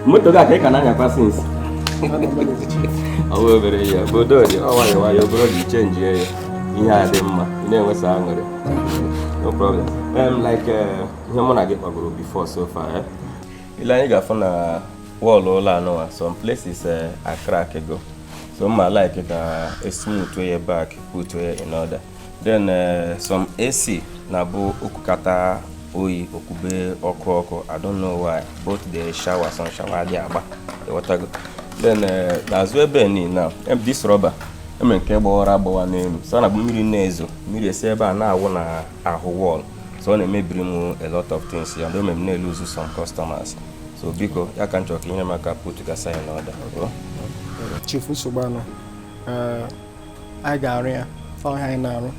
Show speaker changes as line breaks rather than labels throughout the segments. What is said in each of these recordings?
Moto gị a ka ị ka na-anyakwa since. Ọ bụ obere ihe, obodo dị ọ nwayọ nwayọ, obere oge ichenji ya, ihe a dị mma, ị na-enwesa aṅụrị. No problem. Like ihe mụ na gị kpagoro before so far, eh? Ile anyị ga-afụ na wall ụlọ anụwa, some places a crack go, so mma like ka smooth ya back, put ya in order. Then some AC na-abụ okukata oyi okube ọkụ ọkụ. I don't know why. Both the shower, some shower adịghị agba, ịghọtago? Then n'azụ ebe ni na this rubber eme nke gbawara agbawa n'elu, so ọ na-abụ mmiri na-ezo, mmiri esi ebe a na-awụ na ahụ wall, so ọ na-emebiri m a lot of things ya, and o mere m na-eluzu some customers. So biko, ya ka m chọrọ ka ihe m aka put gasa ya n'order.
Chief, nsogbu anọ. Anyị ga-arụ ya, ọhịa anyị na-arụ.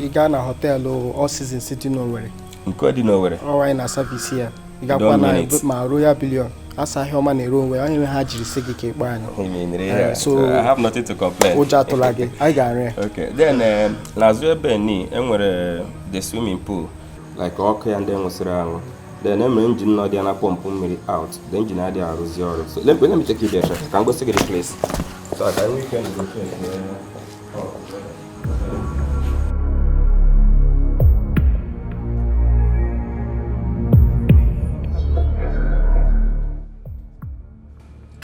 Ị gaa na họteelụ All Seasons dị n'Owerri.
Nke dị n'Owerri?
Ọwa anyị na service ya. Ị gakwa na
Minutes.
Ma Royal Billion asa ahịa ọma na-ere onwe onye ha jiri sị gị ka ịkpọ anyị.
So I have nothing to complain.
Ụjọ atụla gị, anyị ga-arụ ya.
Okay, then n'azụ ebe ni enwere the swimming pool, like ọkụ ya ndị nwụsịrị anwụ. Then enwere engine nọ dị ya na pọmpụ mmiri out, the engine adịghị arụzi ọrụ. So let me take you there, ka m gosi gị the place so ka anyị nwee ike negotiate.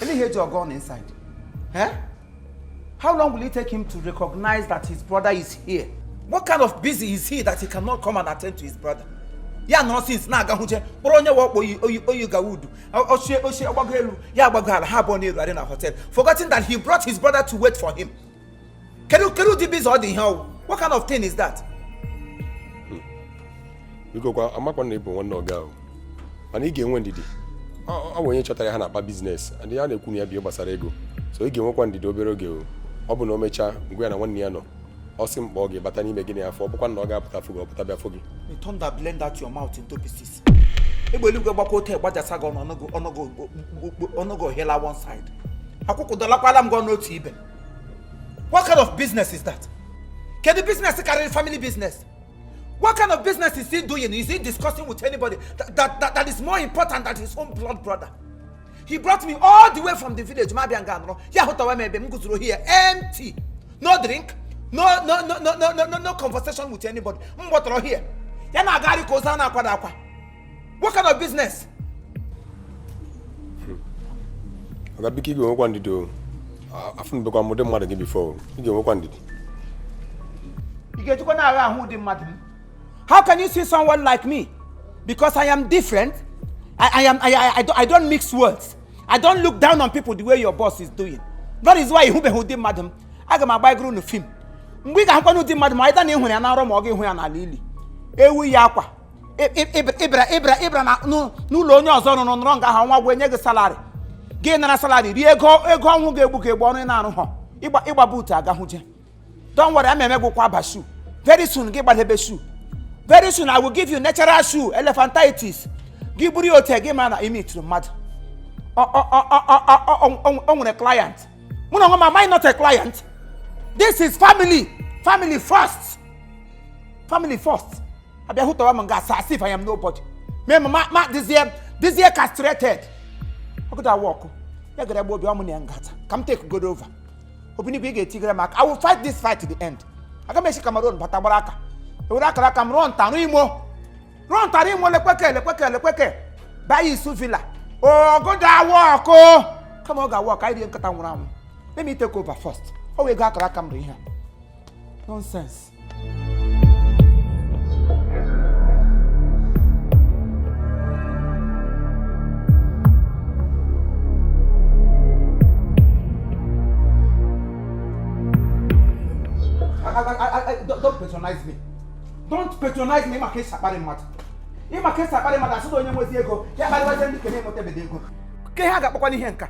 Ele ihe eji ọgọ on inside? Eh? How long will it take him to recognize that his brother is here? What kind of busy is he that he cannot come and attend to his brother? Ya nọrọ since na-aga hụje kpọrọ onye wakpo oyi oyi oyi gawa udu ochie ochie gbago elu ya agbago ala ha abụọ na-eru adị na hotel, forgetting that he brought his brother to wait for him. Kedu kedu ụdị busy ọ dị ihe ọwụ? What kind of thing is that?
Biko kwa, amakwa na ị bụ nwanne ọga ahụ, mana ị ga-enwe ndidi. Ọ bụ onye chọtara ya ha na-akpa business and ya na-ekwu na ya bi gbasara ego, so ị ga-enwekwa ndidi obere oge. O ọ bụ na o mechaa ngwa ya na nwanne ya nọ, ọ sị mkpa ọ ga-ebata n'ime gị na afọ, ọ bụkwa na ọ ga-apụta afọ gị, ọ pụta bịa afọ gị.
May thunder blend out your mouth into pieces. Egbe eluigwe gbakwa ote gbajasa gị ọnụ ọnụgụ ọnụgụ ọnụgụ ohela one side. Akwụkwụ dọlakwala m gị ọnụ otu ibe. What kind of business is that? Kedu business karịrị family business? What kind of business is he doing? Is he discussing with anybody that is more important than his own blood brother? He brought me all the way from the village. Ma bịa nga nọrọ. Ya hụtawa m ebe m guzoro here empty. No drink, no no no no no no no no conversation with anybody. M gbọtọrọ here. Ya na-agagharị ka ozu a na-akwado akwa. What kind of business?
Ọga, biko, ị ga-enwekwa ndidi. O afụnubekwa m ụdị mmadụ gị before. Ị ga-enwekwa ndidi.
Ị ga-ejikwa na-agha ahụ ụdị mmadụ m? How can you see someone like me? Because I am different. I am I don't mix words. I don't look down on people the way your boss is doing. That is why ịhụbeghị ụdị mmadụ m. Aga m agba egoro unu film. Mgbe ị ga-ahụkwa n'ụdị mmadụ ma ịda na ịhụrụ ya na nrọ ma ọ ga-ịhụ ya n'ala ili. Ewu ya akwa. Ịbịara ịbịara ịbịara na n'ụlọ onye ọzọ rụrụ nọrọ nga ahụ nwa gwa enye gị salary. Gị nara salary rie ego ego ọnwụ ga-egbu gị egbu ọrụ ị na-arụ họ. Ịgba ịgba buutu agahụje. Don't worry, ama eme gị ụkwa aba shoe. Very soon gị gbadebe shoe. Very soon I will give you natural shoe, elephantitis. Gị buru ya otu gị mara na imi tụrụ mmadụ. O nwere client. Mụ na onwe m, am I not a client? This is family. Family first. Family first. Abịa hụtawa m nga asa as if I am nobody. Mee ma ma this year castrated. Ọ gụda work. Ya gara gba obi ọmụ na ya ngata. Ka m take good over. Obinigwe ị ga-etigere m aka. I will fight this fight to the end. Aga m esi Cameroon bata gbara aka. Ewere akara aka m rụọ ntarụ imo. Rụọ ntarụ imo lekweke lekweke lekweke. Baa isu villa. Ogoda work. Kama ọ ga-work anyị rie nkịta nwụrụ anwụ. Let me take over first. Ọ wee ego akara aka m rụ ihe a. Nonsense. Don't patronize me, don't patronize me. Ịma ka esi akparị mmadụ, ịma ka esi akparị mmadụ. Asị na onye nwezi ego ya kparịwazie ndị kene enwetabeghị ego ka ihe a ga-akpọkwa n'ihe nka.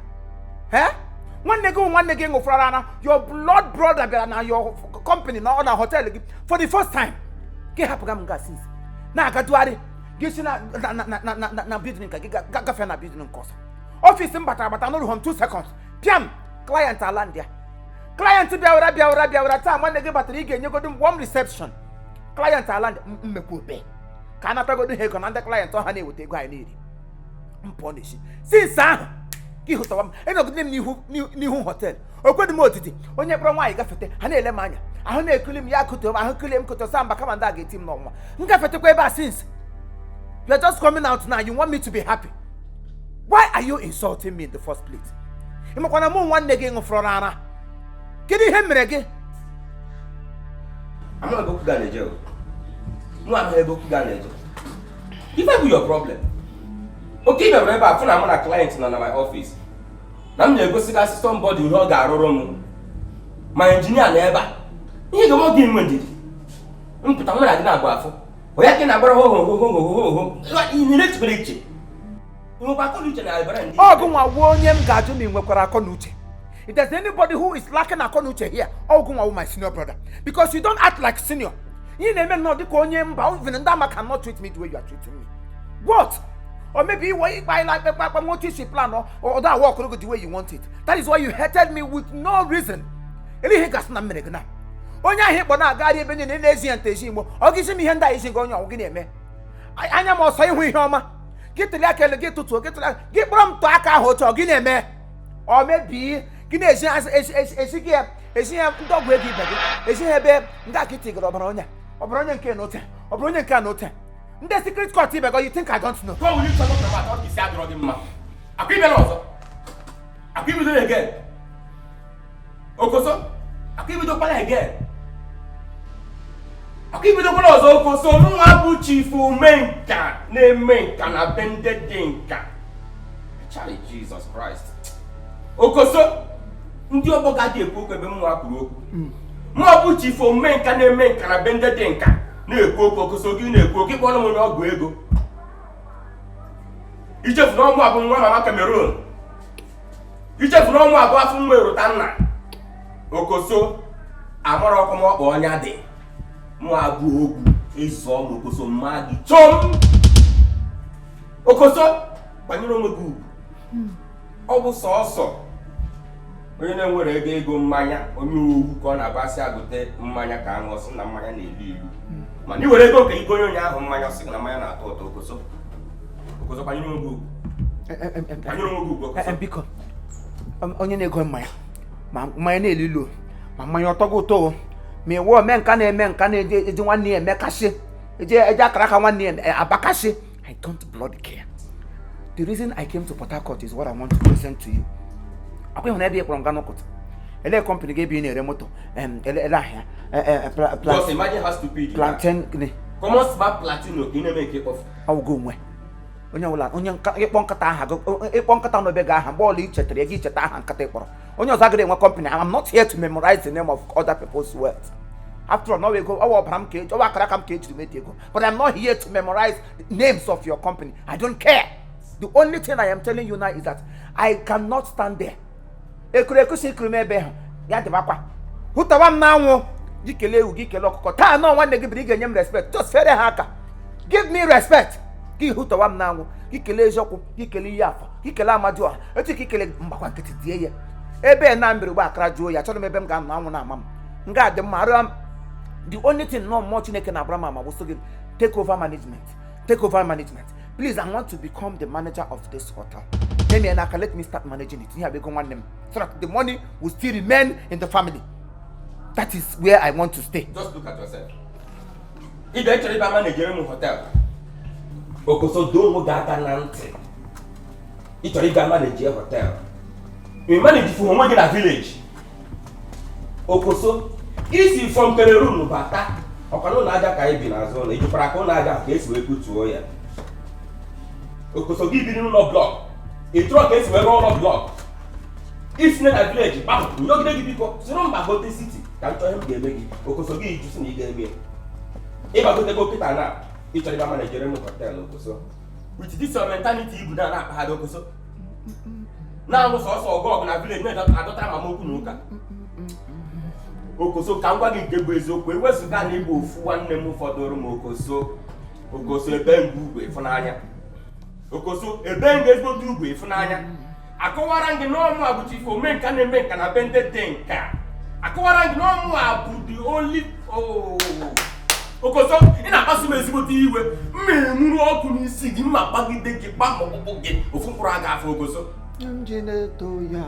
Ee, nwanne gị, nwanne gị ṅụfụrara ara, your blood brother, bịara na your company na ọ na hotel gị for the first time, gị hapụga m nga since na-agadugharị gị si na building nke gị gafee na building nke ọzọ. Office m batara abata n'ụlọ m 2 seconds, piam, client ala ndị a, client bịawara bịawara bịawara taa. Nwanne gị batara, ị ga-enyegodo m warm reception. Client ala ndị mmekwa obe ka a natagodo ha ego na ndị client ọha na-eweta ego anyị na-eri. M pụọ n'ezi since ahụ ka ịhụtawa m, enọgide m n'ihu hotel, okwedị m otiti. Onye kpọrọ nwaanyị gafete, ha na-ele m anya, ahụ na-ekuli m, ya kụtuo m, ahụ kulie m kụtuo sa mba, kama ndị a ga-eti m n'ọnwa m gafetekwa ebe a. Since you are just coming out now, you want me to be happy? Why are you insulting me in the first place? Ị makwa na mụ nwanne gị ṅụfọrọ ara? Kedu ihe m mere gị?
Amaghị ebe okwu ga na-eje o. Mụ amaghị ebe okwu ga na-eje. Ife bụ your problem. Oke ị bịara ebe a fụ na mụ na client nọ na my office. Na m na-egosigasị somebody ihe ọ ga-arụrụ m. Ma engineer nọ ebe a. Ihe ga-eme gị nwe ndidi. Mpụta mụ na gị na-agba afọ. Onye ka ị na-agbara ho ho ho ho ho ho ho. Ị na-echekwara eche. Ị nwekwa akọ na uche na ebere ndị.
Ọgụ nwa wuo onye m ga-ajụ ma ị nwekwara akọ na uche. If there's anybody who is lacking akọ na uche here, ọgụ nwa wu my senior brother, because you don't act like senior. Ihe na-eme nnọọ dịka onye mba. Even ndị ama cannot treat me the way you are treating me. What? Or maybe iwe ịkpa ịla ikpekpe akpa nwotu isi plan or that work go the way you want it. That is why you hated me with no reason. Ele ihe gasị na m mere gị na onye ahụ ịkpọ na-agagharị ebe niile na-ezi ya nta ezi igbo ọ gị isi m ihe ndị a isi gị onye ọgwụ gị na-eme anya m ọsọ ịhụ ihe ọma gị tụli aka elu, gị tụtụo, gị tụli aka gị kpọrọ m tụọ aka ahụ otu ọ gị na-eme ọ mebie gị na-ezi ezi gị ya ezi ya ndị ọgwụ ego ibe gị ezi ha ebe ndị aka itigara ọbara onye ọbara onye nke na ote ọbara onye nke a na ote ndị secret court ibe gị. You think I don't know?
Go will you talk about ọ isi adịrọ gị mma. Akwa ibela ọzọ. Akwa ibido again. Okoso. Akwa ibidokwala again. Akwa ibidokwala ọzọ. Okoso, nwa bụ Chief Omenka na-eme nka na be ndị dị nka. Chai, Jesus Christ. Okoso, ndị ọgbọ ga-adị ekwu okwu ebe mwa kwuru okwu. Mụ bụ Chief Omenka na-eme nka na be ndị dị nka na-ekwu okwu. Okoso, gị na-ekwu okwu, ịkpọrọ m onye ọgwụ ego. Ichefu na ọmụ abụ nwa mama Cameroon. Ichefu na ọmụ abụ afọ nwa erota nna. Okoso, amara ọkụ m ọkpa ọnya dị mụ abụ ogwu ịzọ m. Okoso, mma gị chọm. Okoso, gbanyere onwe gị ugwu. Ọ bụ sọọsọ onye na-enwere ego ego mmanya, onye owu ka ọ na-agbasị agote mmanya ka aṅụ sị na mmanya na-elu ilu, mana i were ego nke igonye onye ahụ mmanya, sị na mmanya na-atọ ụtọ. Okoso, Okoso, kwanyere onwe gị ugwu, kwanyere onwe gị ugwu, Okoso.
Biko, onye na-ego mmanya, ma mmanya na-elu ilu, ma mmanya ọtọgọ ụtọ o, ma iwu ome nka na-eme nka na-eji eji nwanne ya emekasị, eji eji akara aka nwanne ya abakasị, I don't bloody care. The reason I came to Port Harcourt is what I want to present to you. Akwa ịhụrụ ebe ị kpọrọ m gaa n'ụkụtụ, ele company gị ebe ị na-ere moto, ele ahịa
Just imagine how stupid you are.
Plantain gịnị?
Common smart platino ka ị na-eme nke ịkpọfu.
Ọwụgo onwe onye ọbụla, onye ịkpọ nkata aha gị, ịkpọ nkata n'obe gị aha, mgbe ọla i chetara ya, gị cheta aha nkata ịkpọrọ onye ọzọ agaghị enwe company. I'm not here to memorize the name of other people's wealth. After all, n'ọwa ego, ọwa ọbara m ka eji, ọwa akara aka m ka ejiri meti ego, but I'm not here to memorize the names of your company. I don't care. The only thing I am telling you now is that I cannot stand there. Ekureku si ikuru m ebe ahụ ya dịbakwa hụtawa m n'anwụ. Gị kelee ewu gị, kelee ọkụkọ taa nọọ nwanne gị biri, ị ga-enye m respect. Just fere ha aka, give me respect. Gị hụtawa m n'anwụ, gị kelee eziokwu, gị kelee ihe afọ, gị kelee amadioha etu ka ikele mgbakwa nkịtị die ya ebe na mbiri gba akara juo ya. Achọrọ m ebe m ga-anọ anwụ na-ama m nga adị mma arịọ m. The only thing nọ mmụọ Chineke na-agbara m ama wụsị gị take over management, take over management, please. I want to become the manager of this hotel. Nye m ya n'aka, let me start managing it. Ihe a bụ ego nwanne m, so that the money will still remain in the family. That is where I want to stay.
Just look at yourself. Ị ga-echere ịba managere m hotel. Okoso, doo onwe gị aka na ntị. Ị chọrọ ịga manage hotel. Ị manage fụ onwe gị na village. Okoso, isi from Cameroon bata, ọkwa na ụlọ aja ka anyị bi n'azụ ụlọ, ijikwara aka ụlọ aja ka esi wee kutuo ya. Okoso, gị biri n'ụlọ block. Ị chọrọ ka esi wee rụọ ụlọ block. Isi na village gbapụ, nyogide gị, biko soro mba gote city. Ka m chọọ ihe m ga-eme gị. Okoso gị iju si na ị ga-eme ya. Ịgbagotego kịta na ị chọrọ ịba manejere m hotel Okoso. With this your mentality ibu na na-akpagharị Okoso. Na-anụ sọsọ ọgụ ọgụ na village na-adọtara mama okwu na ụka. Okoso ka m gwa gị nke bụ eziokwu, ewezụga na ịbụ ofu nwanne m fọdụrụ m Okoso. Okoso ebe ngwa ugwu ịfụnanya. Okoso ebe nga ezigbote ugwu ịfụnanya. Akọwara gị na ọmụ a bụ chief omenka na-eme nka na be ndị dị nka. Akọwara gị na ọmụ a bụ the only oh. Okoso ị na-akpasu m ezigbote iwe. Mma enwuru ọkụ n'isi gị, mma kpagide gị kpa ma ọkpụkpụ gị ofu mkpụrụ aga afọ Okoso.
M ji na-eto ya.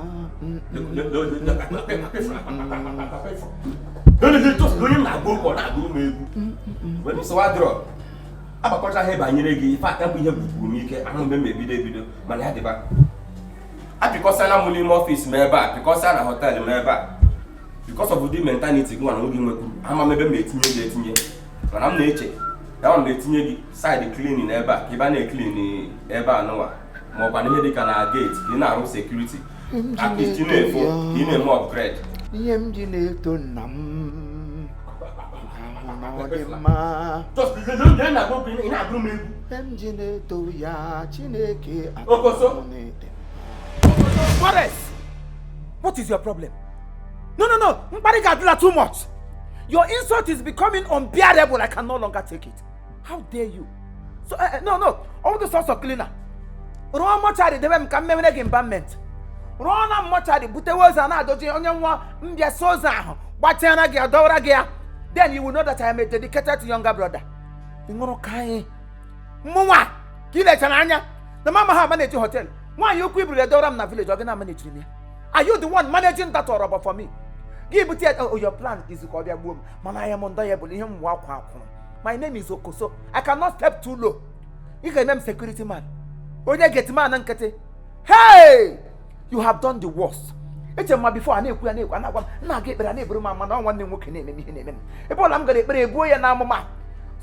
Onye na-agụ okwu ọ na-agụrụ m egwu. Wee nsogbu adịrọ. Agbakọchaghị banyere gị ife aka bụ ihe gwukwuru m ike ahụ mgbe m ebido ebido mana ya dịba. Apịkọsala m n'ime office m ebe a, pịkọsịa na hotel m ebe a. Because of ụdị mentality gị nwa na oge nwekwuru, ama m ebe m etinye gị etinye. Mana m na-eche ya ma m etinye gị side cleaning ebe a ka ị ba na-eclean ebe a nụwa ma ọkwa na ihe dịka na gate ka ị na-arụ security. At least ị na-efo ka ị na-eme upgrade.
Ihe m ji na-eto nna m ahụ na ọ dị mma.
Just lee na-agụ okwu ị na-agụrụ m egwu.
Ihe m ji na-eto ya Chineke
Okoso.
Forest, what is your problem? No, no, no. Mkparị ga-adịla too much. Your insult is becoming unbearable. I can no longer take it. How dare you? So, no, no. All the sorts of cleaner. Rụọ mortuary debe m ka m mewere gị embalmment. Rụọ na mortuary butewe ozu a na-adoji onye nwa mbịa si ozu ahụ gbachiara gị adọwara gị ya. Then you will know that I am a dedicated younger brother. Ị ṅụrụ ka anyị mụnwa ka ị lechara anya na mama ha manage hotel. Nwaanyị ukwu iburu edowara m na village ọ gị na manage m ya. Are you the one managing that ọrọbọ for me? Gị bute ya, oh, your plan is ka ọ bịa gbuo m mana I am undoable ihe m akwa akwụrụ. My name is Okoso. I cannot step too low. Ị ga-eme m security man. Onye gate man nkịtị. Hey! You have done the worst. Eche m ma before a na-ekwu ya na-ekwu a na-agwa m nna aga ekpere a na-eburu m ama na ọ nwanne m nwoke na-eme m ihe na-eme m. Ebe ọla m gara ekpere ebuo ya n'amụma.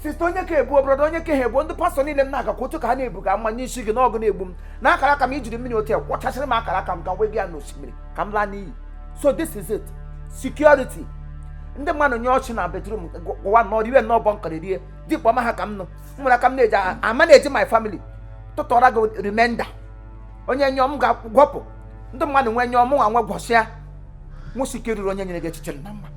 Sister onye ka ebuo, brother onye ka ha ebuo, ndị pastor niile m na-agakwa otu ka ha na-ebu ga mma n'isi gị n'ọgụ na-egbu m. Na akara aka m ijiri mmiri otu kwọchasịrị m akara aka m ka m wega ya n'osimiri ka m laa n'iyi. So this is it. Security. Ndị mmadụ nye ọchị na bedroom gụwa nnọọ riwe nnọọ bọnkịrị rie dịkpa ọma ha ka m nụ m nwere aka m na-eji ama na-eji my family tụtụra gị remenda onye nyụọ m ga-gwọpụ ndị mmadụ nwee nyụọ mụ nwa nwe gwọsịa nwosike ruru onye nyere gị echiche na mma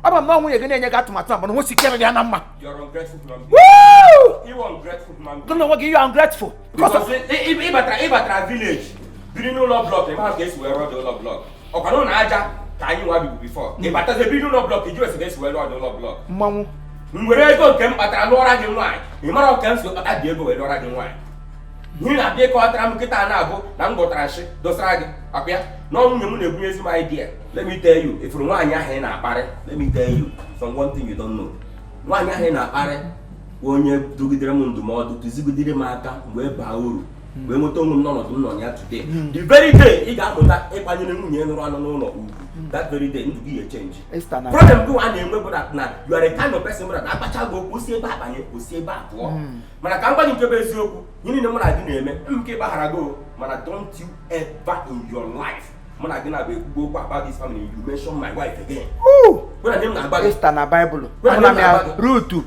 ọ bụ na nwunye gị na-enye gị atụmatụ a mana nwosike ruru ya na mma.
You're ungrateful human being.
Woo!
You ungrateful human being.
Gị na onwe gị, you are ungrateful because of
Because ị batara village biri n'ụlọ block, ị maghị ka esi wee rụọ dị ụlọ block. Ọkwa n'ụlọ aja ka anyị nwa bibu before. Ị batazie biri n'ụlọ block, iji esi ka esi wee rụọ dị ụlọ block.
Mmanwụ.
M were ego nke m kpatara lụọra gị nwaanyị, ị mara ka m si kpata dị ego wee lụọra gị nwaanyị. Ihe na-abịa ịkọwatara m nkịta na-abụ na m gwọtara nshị dosara gị akwa ya na nwunye m na-ebunyezi m idea. Let me tell you, ifuru nwaanyị ahụ ị na-akparị, let me tell you some one thing you don't know. Nwaanyị ahụ ị na-akparị bụ onye dugidere m ndụmọdụ, tụzigidere m aka mgbe baa uru wee nweta onwe m n'ọnọdụ m nọ ya today. The very day ị ga-amụta ịkwanyere nwunye nụrụ anụ n'ụlọ ugwu, that very day ndụ gị ga-echange.
Esther na
Problem gị nwa na-enwe bụ that na you are a kind of person bụ that akpacha gị okwu si ebe a banye osi ebe a pụọ. Mana ka m gwa gị nke bụ eziokwu, ihe niile mụ na gị na-eme m nke ịgbaghara gị o, mana don't you ever in your life mụ na gị na-abụ ekwugbo okwu about this family, you mention my wife again. Gwa na nne m na-agba gị.
Esther na Baịbụl.
Gwa
ahụla m
na
ya.
nne m.
Rutu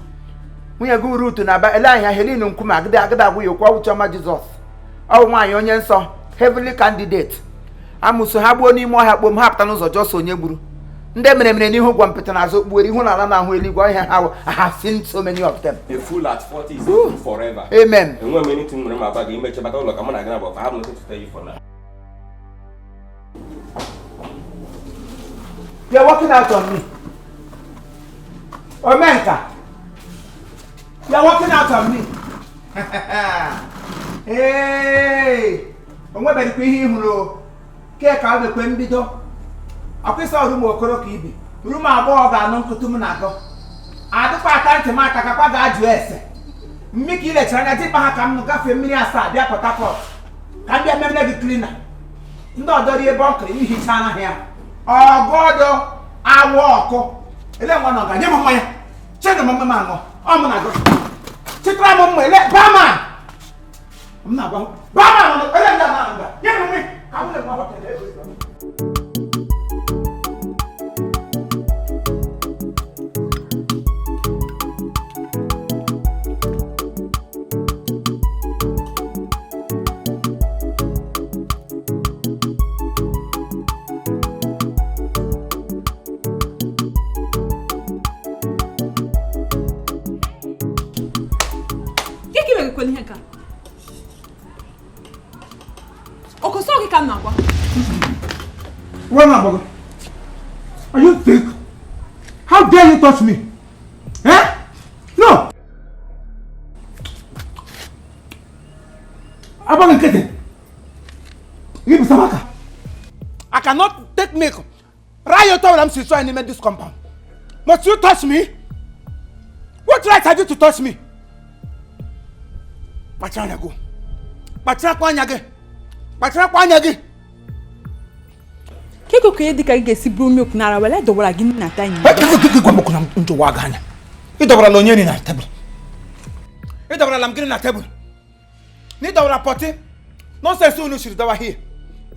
nwunye gị Rutu na ele ahịa Helin nkume agịda agịda agwụ ya okwu ọwụ chiọma Jizọs ọ bụ nwaanyị onye nsọ, heavenly candidate. Amụso ha gbuo n'ime ọhịa kpom ha pụta n'ụzọ jọsọ onye gburu ndị mere mere n'ihu gwa mpịtị n'azụ kpuere ihu n'ala na-ahụ eluigwe ọhịa ha wụ. I have seen so many of them.
A fool at 40 is a fool forever.
Amen.
Enwe m anything nwere m agba gị imeche bata ụlọ ka mụ na gị na-abụ. I have nothing to tell you for now.
You're working out on me. Omenka, you're working out on me. Hey, o nwebeghịkwa ihe ị hụrụ o. Ke ka ọ ga-ekwe mbido. Akwụsị ọrụ okoro ka ibi. Room agbọghọ ga-anụ nkụtụ m na-agụ. Adịkwa ata ntị m aka kakwa ga-ajụ ese. Mmi ka ị lechara anya dịkpa ha ka m nụ gafee mmiri asaa bịa Port Harcourt. Ka m bịa memere gị cleaner. Ndị ọdọ rie bọnkịrị ihicha anaghị ya. Ọgọdọ awụ ọkụ. Ele nwa nọ ga nye m mmanya. Chenụ m mmanya aṅụ. Ọ mụ na-agụ. Chịtara m mma ele barman. M na-agwa barman nọ ele ndị a na-agụ. Nye m mmanya ka m na-enwe hotel ego.
Kekwala ihe nke a. Okoso gị ka m na-agwa.
Nwa m agbọghọ. Are you thick? How dare you touch me? Eh? No! Agbaghị nkịtị. Gị bụ samaka. I cannot take milk. Right out I'm sitting in this compound. Must you touch me? What right have you to touch me? Kpachara anya gị. Kpacharakwa anya gị. Kpacharakwa anya gị.
Keko ka ihe dịka gị ga-esi buru milk nara wele dọwara gị na dining.
Gwa m okwu na njụwa gị anya. Ị dọbarala onye nri na tebụl. Ị dọbarala m gịnị na tebụl. Na ị dọbara potty. Nonsense unu siri dọwa hie.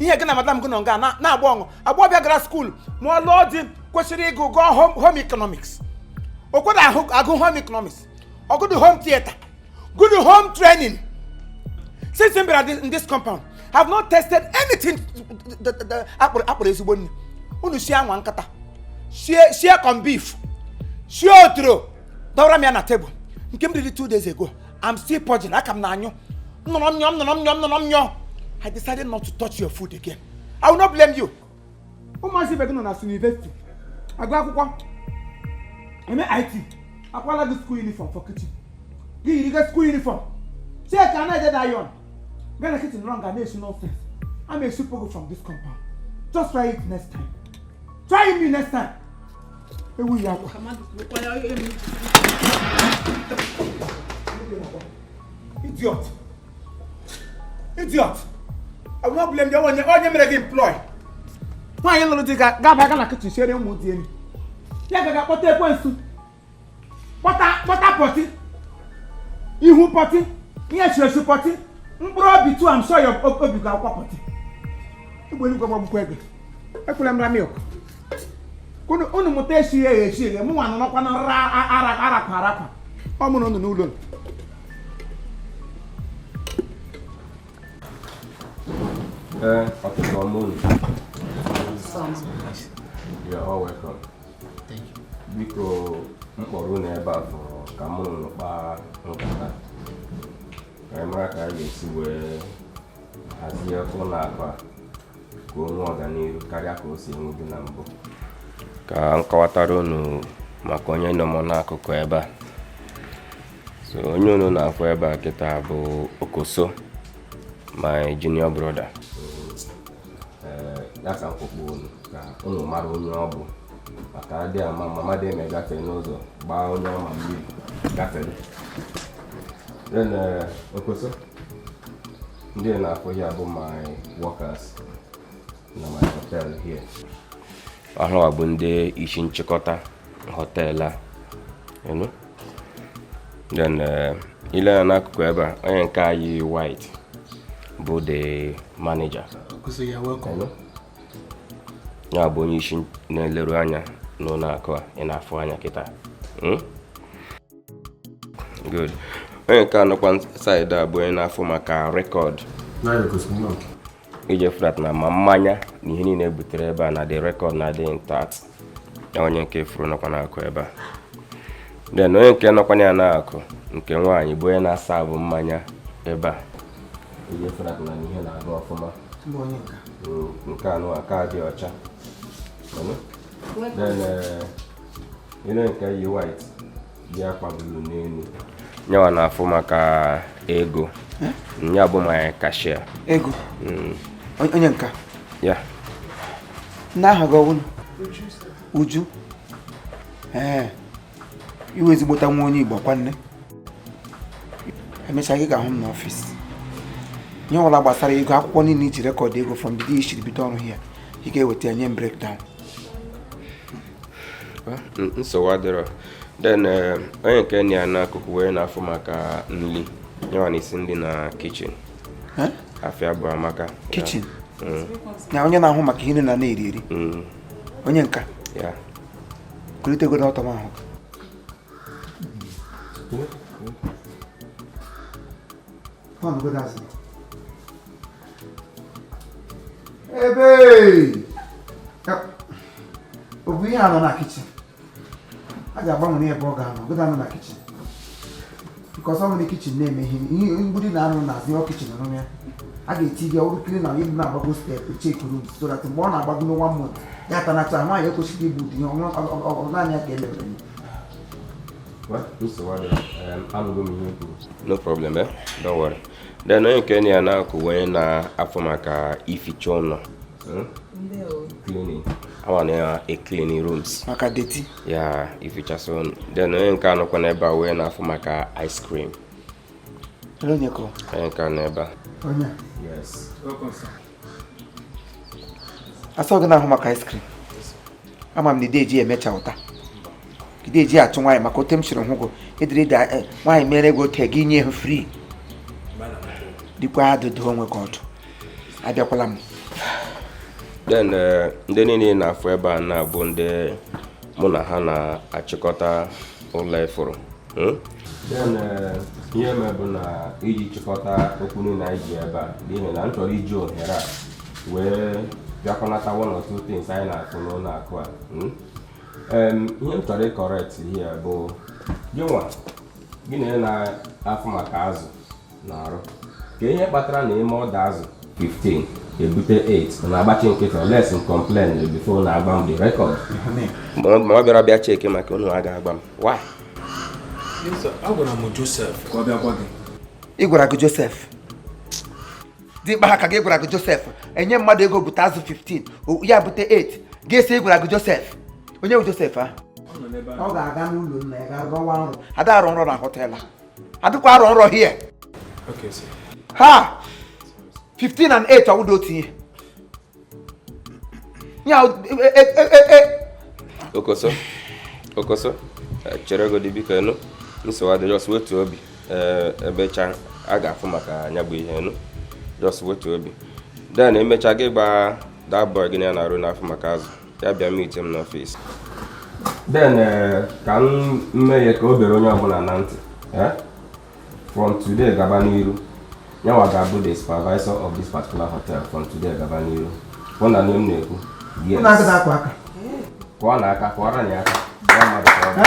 Ihe gị na madam gị nọ nga na-agba ọṅụ. Agbọghọbịa gara school ma ọ lụọ di kwesịrị ịgụ gụọ home economics. O kwere agụ home economics. Ọ gụdụ home theater. Gụdụ home training. Since m bịara in this compound, I have not tested anything akpọrọ ezigbo nri. Unu sie anwa nkata. Sie corn beef. Sie otoro. Dọwara m ya na tebụl. Nke m riri 2 days ago. I'm still purging. Aka m na-anyụ. Nnọrọ m nyọ, nnọrọ m nyọ, nnọrọ m nyọ. I decided not to touch your food again. I will not blame you. Ụmụazị ibe gị nọ na university. Agụ akwụkwọ. Eme IT. Akwala gị school uniform for kitchen. Gị yiri gị school uniform. Chee ka a na-eje dayon. Gaa na kitchen run ga na-esi nonsense. I'm a super go from this compound. Just try it next time. Try me next time. Ewu ya akwa. Idiot. Idiot. I will not blame you. Onye mere gị employ. Nwaanyị lụrụ di ga gaba aga na kitchen siere ụmụ di enyi. Ya gaga kpọta ekwensu. Kpọta kpọta potty. Ihu potty. Ihe echiri echi potty. Mkpụrụ obi tu, I'm sure your obi ga-akwa potty. Egbe eluigwe gbagbukwa ego. Ekwela m ra milk. Unu mụta esi ya esi eghe, mụ nwa nọrọkwa na nra ara arakwa arakwa. Ọ mụ na unu n'ụlọ.
Ee, ọtụtụ ọma unu. You're all welcome. Biko, mkpọrọ unu ebe a fọrọ ka mụ na unu kpaa nkata ka anyị mara ka anyị ga-esi wee hazie ụlọ akụ a ka o nwee ọganihu karịa ka o si enwebu na mbụ. Ka m kọwatara unu maka onye nọ m n'akụkụ ebe a. So onye unu na-afụ ebe a kịta bụ Okoso, my junior brother. Ee, ya ka mkpụkpụ unu ka unu mara onye ọ bụ, maka adị ama mama dị eme gafee n'ụzọ gbaa onye ọma mmiri gafere. Then Okoso, ndị na-afụ ya bụ my workers na my hotel here. Ọhụrụ bụ ndị isi nchịkọta hotel a. Then ile ya n'akụkụ ebe a, onye nke anyị white bụ the manager.
Okoso, you're welcome.
Ya bụ onye isi na-eleru anya n'ụlọ akụ a ị na-afụ anya kịta. Good. Onye nke anọkwa side a bụ onye na-afụ maka record, ije flat na ma mmanya na ihe niile butere ebe a na the record na dị intact. Ya onye nke furu nọkwa n'akụ ebe a. Then onye nke nọkwa ya n'akụ nke nwaanyị bụ onye na-asa abụ mmanya ebe a, ije flat na ihe na-aga ọfụma. Nke anụ aka dị ọcha. Then ile nke yi white yi akwa blue n'elu, nyawa na-afụ maka ego, ya bụ my cashier.
Ego. Onye nka.
Ya.
Nna, aha gị ọwụnụ? Uju. Ee. Iwe ezigbota nwa onye Igbo kwanne. Emechaa gị ga-ahụ m n'ọfịs. Ihe ọbụla gbasara ego, akwụkwọ niile iji record ego from the day ishiri bido ọrụ here, ị ga-eweta ya nye m breakdown.
Nsogbu adịrọ. Then onye nke nọ ya n'akụkụ wee na-afụ maka nri, nyawa na-esi nri na kitchen.
Eh?
Afịa bụ Amaka.
Kitchen. Na onye na-ahụ maka ihe niile na-eri eri. Onye nka.
Ya.
Kulitego n'ọtọ m ahụ. Tọn azụ. Ebe! Ọ bụ ihe a nọ na kitchen. A ga-agbanwe ebe ọ ga-anọ. Godo anọ na kitchen.
Because ọ nwere kitchen na-eme ihe ihe mgbidi na-arụ n'azụ ọ kitchen arụ ya. A ga-eti gị ọrụ cleaner ịdị na-agbago step check room so that mgbe ọ na-agbago na one month ya tanata nwaanyị ekwesịghị ibu ụdị ihe ọ naanị ya ka elebere ya.
Well, nsogbu adịrọ. Anụgo m ihe i kwuru. No problem, eh? Don't worry. Then onye nke ya na-akụ onye na-afụ maka ificha ụlọ. Cleaning. Awa na e cleaning rooms.
Maka dirty.
Ya ifichasị ụlọ. Then onye nke anọkwa n'ebe a wee na-afụ maka ice cream.
Onye ka
Onye nke anọ ebe a.
Onye.
Yes.
Asọ gị na-ahụ maka ice cream. Ama m na ide eji emecha ụta. Ide eji achụ nwaanyị maka ote m siri hụ gị edere ede nwaanyị mere gị ote gị nye ha free. Dịkwa adụdụ onwe gị ọdụ. Abịakwala m.
Then ndị niile na-afụ ebe a na-abụ ndị mụ na ha na-achịkọta ụlọ ifuru. Then ihe mere bụ na iji chịkọta okwu niile anyị ji ebe a n'ihi na m chọrọ iji ohere a wee bịakọnata one or two things anyị na-afụ n'ụlọ akụ a. Ihe m chọrọ ịcorrect here bụ gị nwa gị na na-afụ maka azụ na-arụ ka ihe kpatara na ime ọda azụ 15 ebute 8 na-agbachi nkịtị unless m complain before na-agba m the record. Ma ọ bịara bịa cheke maka unu a ga-agba m why?
Agwara m Joseph ka ọ bịa gwa gị.
Ị gwara gị Joseph dimkpa ha ka gị gwara gị Joseph enye mmadụ ego bute azụ 15 ya bute 8 ga-esi ị gwara gị Joseph onye bụ Joseph a ọ ga-aga n'ụlọ nna ya ga rọwa nrọ ada arụ nrọ na họteelụ adịkwa arụ nrọ hie.
Okay, sir.
Ha 15 and 8 ọwụda otu ihe ya.
Okoso Okoso, chere godi biko enu nsogbu adị, just wetu obi. Ebecha a ga-afụ maka anya bụ ihe enu, just wetu obi. Then emechaa gị gba that boy gị na ya na-arụ n'afọ maka azụ ya bịa meet m n'ọfịs. Then ka m mee ya ka o bere onye ọbụla na ntị, from today gaba n'iru, nyanwa ga-abụ the supervisor of this particular hotel from today gaba n'iru. Hụ na m na-ekwu. Yes. Kụọ na aka, kụọra na ya aka ya mmadụ ka ọ bụ.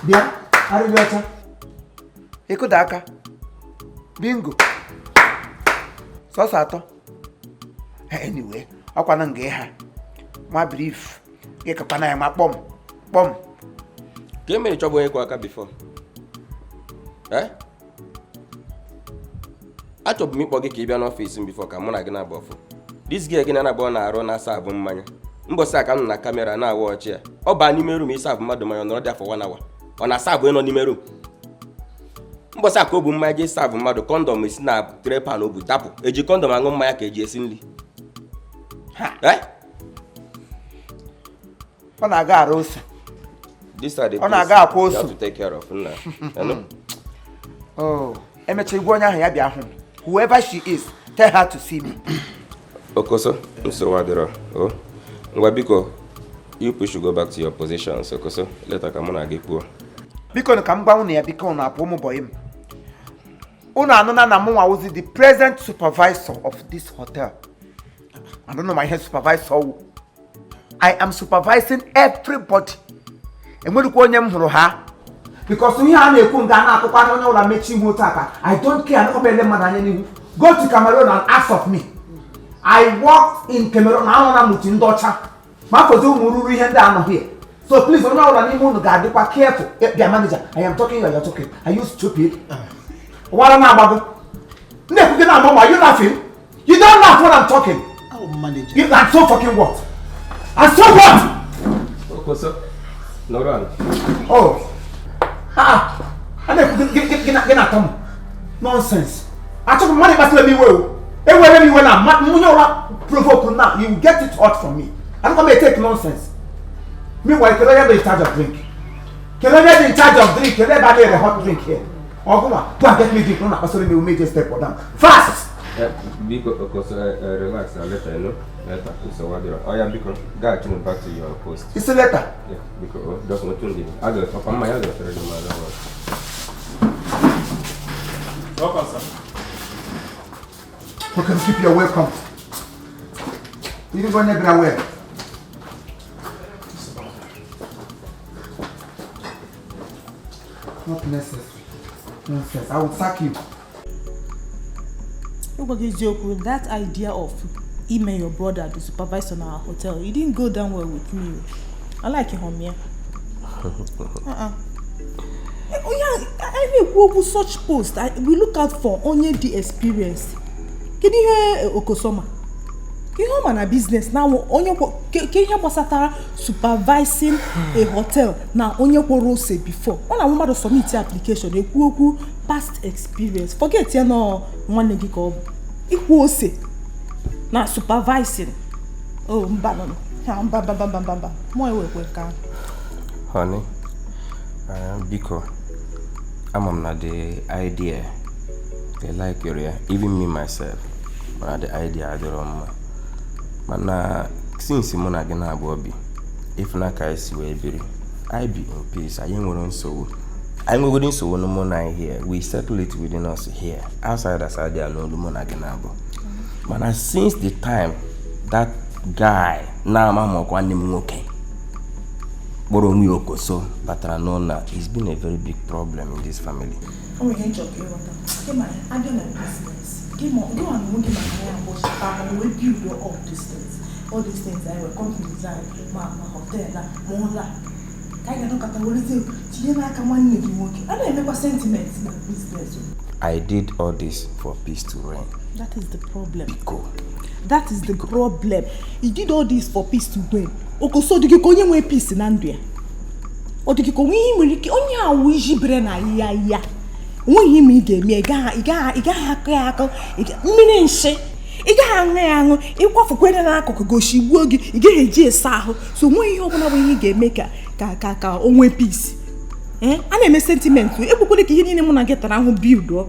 Bịa arịrị ọcha ịkụda aka bingo sọsọ atọ. Anyway, ọkwa na nga ha nwa brief gị kakwana ya ma kpọm kpọm.
Ka e mere chọbụ onye kwụ aka before. Achọbụ m ịkpọ gị ka ị bịa n'ọfịs m before ka mụ na gị na-agba ọfụ. This girl gị na-agba na-arụ na-asa abụ mmanya. Mbọsị a ka m nọ na camera na-awa ọchị ya. Ọ baa n'ime room ịsa abụ mmadụ mmanya, ọ nọrọ dị afọ 1 hour. Ọ na-asa abụ ịnọ n'ime room. Mbọsị a ka o bu mmanya jee sa abụ mmadụ, condom esi na tray pan o bu dapụ. Eji condom aṅụ mmanya ka eji esi nri.
Ọ na-aga arụ ose.
These are the
Ọ na-aga akwa
things you
osu.
have to take care of, nna.
Oh, emecha igwe onye ahụ ya bịa hụ m. Whoever she is, tell her to see me.
Okoso, nsogbu adịrọ. Oh, ngwa biko, you people should go back to your positions. Okoso, later ka mụ na gị kwuo.
Biko ka m gwa unu ya, biko unu apụ ụmụ bọyị m. Unu anụna na mụ nwa wụzi the present supervisor of this hotel. I don't know my head supervisor wụ. I am supervising everybody. Enwerikwa onye m hụrụ ha. Because ihe a na-ekwu nga na-akụkwa na onye ụlọ mechi ihu otu aka. I don't care, anakwa m ele mmadụ anya n'ihu. Go to Cameroon and ask of me. I worked in Cameroon, ahụra m utu ndị ọcha. Ma fozi ụmụ ruru ihe ndị anọghị. So please, onye ọbụla n'ime unu ga-adịkwa careful. Bịa manager, I am talking, you are talking. Are you stupid? Wara na-agbago. Na-ekwu gị na-agba ma, are you laughing? You don't laugh when I'm talking.
Oh, manager.
You, and so fucking what? And so what?
Okoso, nọrọ ala.
Oh. Ah, a na-ekwu gị na-atọ m. Nonsense. Achọghị mmadụ ịkpasịla m iwe o. Ewere m iwe na onye ụra provoke now, you will get it hot from me. I don't come here take nonsense. Meanwhile, kedu onye dị in charge of drink? Kedu onye dị in charge of drink? Kedu ebe a na-ere hot drink here? Ọgụnwa, go and get me drink. Ọ na-akpasịrị m iwe meje step or down. Fast!
Biko, Okoso, relax, later, you know? Later, nsogbu adịrọ. Ọ ya biko, gaghachi back to your post.
Isi later?
Yeah, biko, just nwetụ ndidi. A ga-ọkwa mmanya a ga-etere gị mmadụ ọrụ.
Welcome, sir.
You can keep your welcome. You didn't go anywhere. Not necessary. Nonsense. I will sack you.
Ịgwa gị eziokwu, that idea of ime your brother the supervisor na our hotel, it didn't go down well with me o. I like him ya. Uh-uh. Onye anyị na-ekwu okwu such post, we look out for onye dị experienced. Kedu ihe Okosoma? Ihe ọ ma na business na onye ke ihe gbasatara supervising a hotel na onye kwọrọ ose before. Ọ na-awụ mmadụ submit application ekwu okwu past experience. Forget ya nọ nwanne gị ka ọ bụ. Ikwu ose na supervising. Oh, mba nọ. Ha, mba mba mba mba mba mba. Mụ ewekwe nke ahụ.
Honey, biko, ama m na the idea, I like ya, even me myself, mana the idea adịrọ mma. Mana since mụ na gị na-abụọ bi, ịfụna ka anyị si wee biri, anyị bi in peace, anyị nwere nsogbu. Anyị nwegoro nsogbu na mụ na anyị here, we settle it within us here, outsiders adịghị n'olu mụ na gị na-abụ. Mana since the time that guy na-ama ma ọkwa nwanne m nwoke kpọrọ onwe ya Okoso batara n'ụlọ a, it's been a very big problem in this family.
O nwere ihe nchọrọ ka ịghọta. Gị ma abịa na business, gị ma gị ma na onwe gị maka ya agbọchita ahụ wee build up these things. All these things anyị nwere companies anyị ma ma hotel a ma ụlọ a. Ka anyị ga-anọkọta werezie tinye n'aka nwanne gị nwoke. A na-emekwa sentiment na business o.
I did all this for peace to reign.
That is the problem.
Biko.
That is the problem. He did all this for peace to reign. Okoso dị gị ka onye nwee peace na ndụ ya. Ọ dị gị ka onwe ihe nwere ike onye awụ iji bere na ya ya. Onweghị ihe ma ị ga-eme ị gaghị akụ ya akụ mmiri nshị ị gaghị aṅụ ya aṅụ ịkwafukwere n'akụkụ gosi gbuo gị ị gaghị eji esa ahụ so onweghị ihe ọbụla bụ ihe ị ga-eme ka ka ka ka o nwee peace. Ee, a na-eme sentiment ekwekwere ka ihe niile mụ na gị tara ahụ build ọ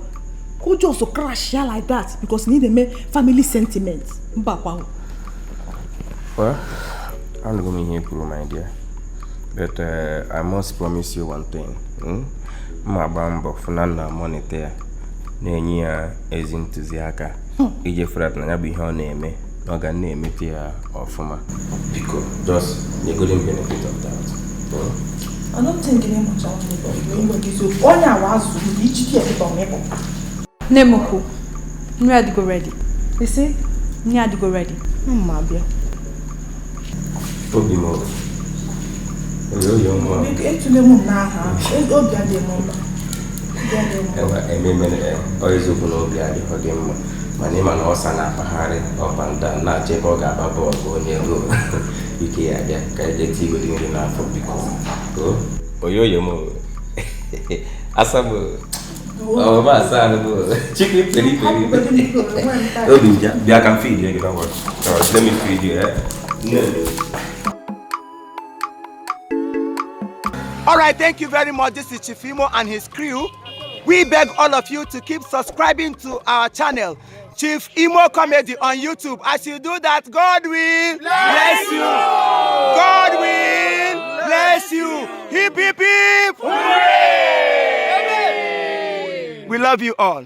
ka o just crash ya like that because na ị na-eme family sentiment mba kwa.
Well, anụgo m ihe i kwuru, my dear. But I must promise you one thing. M agba mbọ fụ na nna monitor ya na-enye ya ezi ntụziaka iji fụrat na ya bụ ihe ọ na-eme na ọ ga na-emete ya ọfụma. Biko, just nyegodi m benefit of that.
I don't think na ịmụcha nwanne gị ịgwa gị eziokwu onye awa azụ gị ijike ekpụta ọmịkpọ.
Nne m ukwu, nri adịgo ready.
Isi
Nri adịgo ready.
mma bịa.
Obi m o. Oyo oyo mụ a.
Biko etule m n'aha obi adịghị m mma. Obi adịghị m mma.
Enwe ememere ọ eziokwu na obi adịghị gị mma mana ịma na ọsa na-akpagharị up and down na-achọ ebe ọ ga-agba bọọlụ onye gol ike ya bịa ka eje tigodi nri n'afọ biko. O oyoyo m o. Asa m o. Ọ bụ asa ahụ m o. Chicken peri peri. Obi m bịa bịa ka m feed you, don't worry. All right, let me feed you, eh? Nne.
All right, thank you very much. This is Chief Imo and his crew. We beg all of you to keep subscribing to our channel, Chief Imo Comedy on YouTube. As you do that, God will bless you. God will bless you. Hip, hip, hip. Hooray! We love you all.